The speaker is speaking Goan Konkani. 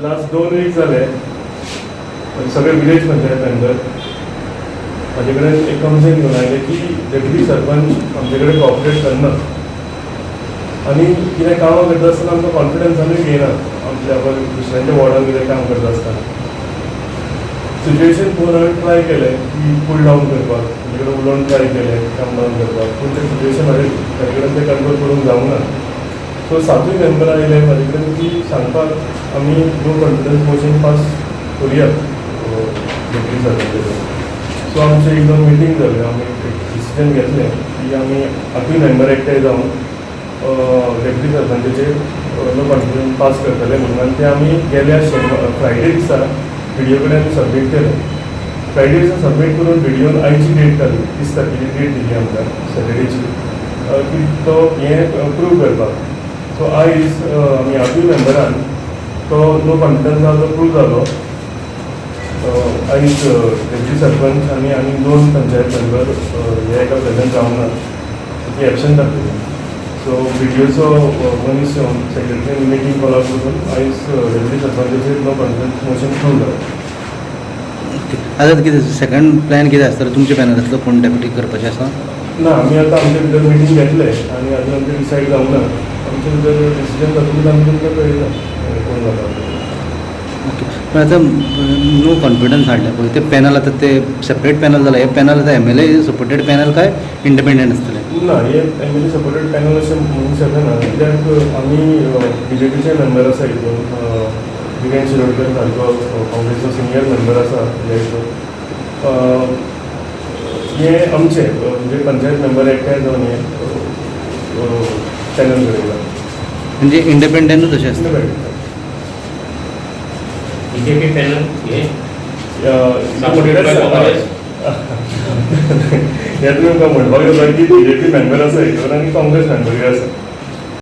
लास्ट 2 वीक जाले, सगळे विलेज पंचायत मेंबर म्हाजे कडेन एक कंप्लेन घेवन आयले की डेप्युटी सरपंच आमचे कडेन कॉपरेट करना आनी कितें कामां करता आसतना आमकां कॉन्फिडन्सानूय घेयना. आमच्या दुसऱ्यांच्या वॉर्डान कितें काम करता आसतना सिच्युएशन पळोवन हांवें ट्राय केलें की कूल डावन करपाक, तेजे कडेन उलोवन ट्राय केलें काम डावन करपाक, पूण तें सिच्युएशन म्हाजे ताजे कडेन तें कंट्रोल करूंक जावंक ना. सो सातूय मेंबरां आयले म्हाजे कडेन की सांगपाक, आमी नो कॉन्फिडन्स मोशन पास करुया डेप्युटी सरपंचाचेर. सो आमचें एकदम मिटींग जालें. आमी एक डिसिजन घेतलें की आमी आठूय मेंबर एकठांय जावन डेप्युटी सरपंचाचेर नो कॉन्फिडन्स पास करतले म्हणून. आनी ते आमी गेल्या शेनवार, फ्रायडे दिसा बीडीओ कडेन आमी सबमीट केलें. फ्रायडे दिसा सबमीट करून बीडीओन आयची डेट घाली, 30 तारखेची डेट दिली आमकां, सॅटर्डेची, की तो हें प्रूव करपाक. सो आयज आमी आठूय मेंबरान तो नो कॉन्फिडन्स आहा तो प्रूव जालो. आयज डेप्युटी सरपंच आनी आनी दोन पंचायत मेंबर हे एका प्रेझेंट जावंक ना, ती एबसंट दाखयली. सो बीडीओचो मनीस येवन, सेक्रेटरीन मिटींग कॉल आउट करून आयज डेप्युटी सरपंचाचेर नो कॉन्फिडन्स मोशन प्रूव जालें. आतां कितें सेकंड प्लॅन कितें आसतलो? तुमच्या पॅनलांतलो कोण डेप्युटी करपाचें आसा? ना, आमी आतां आमचे भितर मिटींग घेतले आनी अजून आमचें डिसायड जावंक ना. आमचे भितर डिसिजन जातकूच आमी तुमकां कळयता कोण जाता ते. ओके, पण आतां नो कॉन्फिडन्स हाडलें पळय, ते पॅनल आतां ते सेपरेट पॅनल जालां. हे पॅनल आतां एमएलए सपोर्टेड पॅनल काय इंडिपेंडंट आसतलें? ना, हे एमएलए सपोर्टेड पॅनल अशें म्हणूंक शकना, कित्याक आमी बीजेपीचे मेंबर आसा हितून. दिगेन शिरोडकर सारको काँग्रेसचो सिनियर मेंबर आसा ह्या हितून. हे आमचे म्हणजे पंचायत मेंबर एकठांय जावन हे पॅनल घडयला. म्हणजे इंडिपेंडंटूच अशें आसता? इंडिपेंडंट. बीजेपी पॅनल हे supported by Congress. हे तुमी आमकां म्हणपाक जाता की बीजेपी मेंबर आसा हितून आनी काँग्रेस मेंबरूय आसा.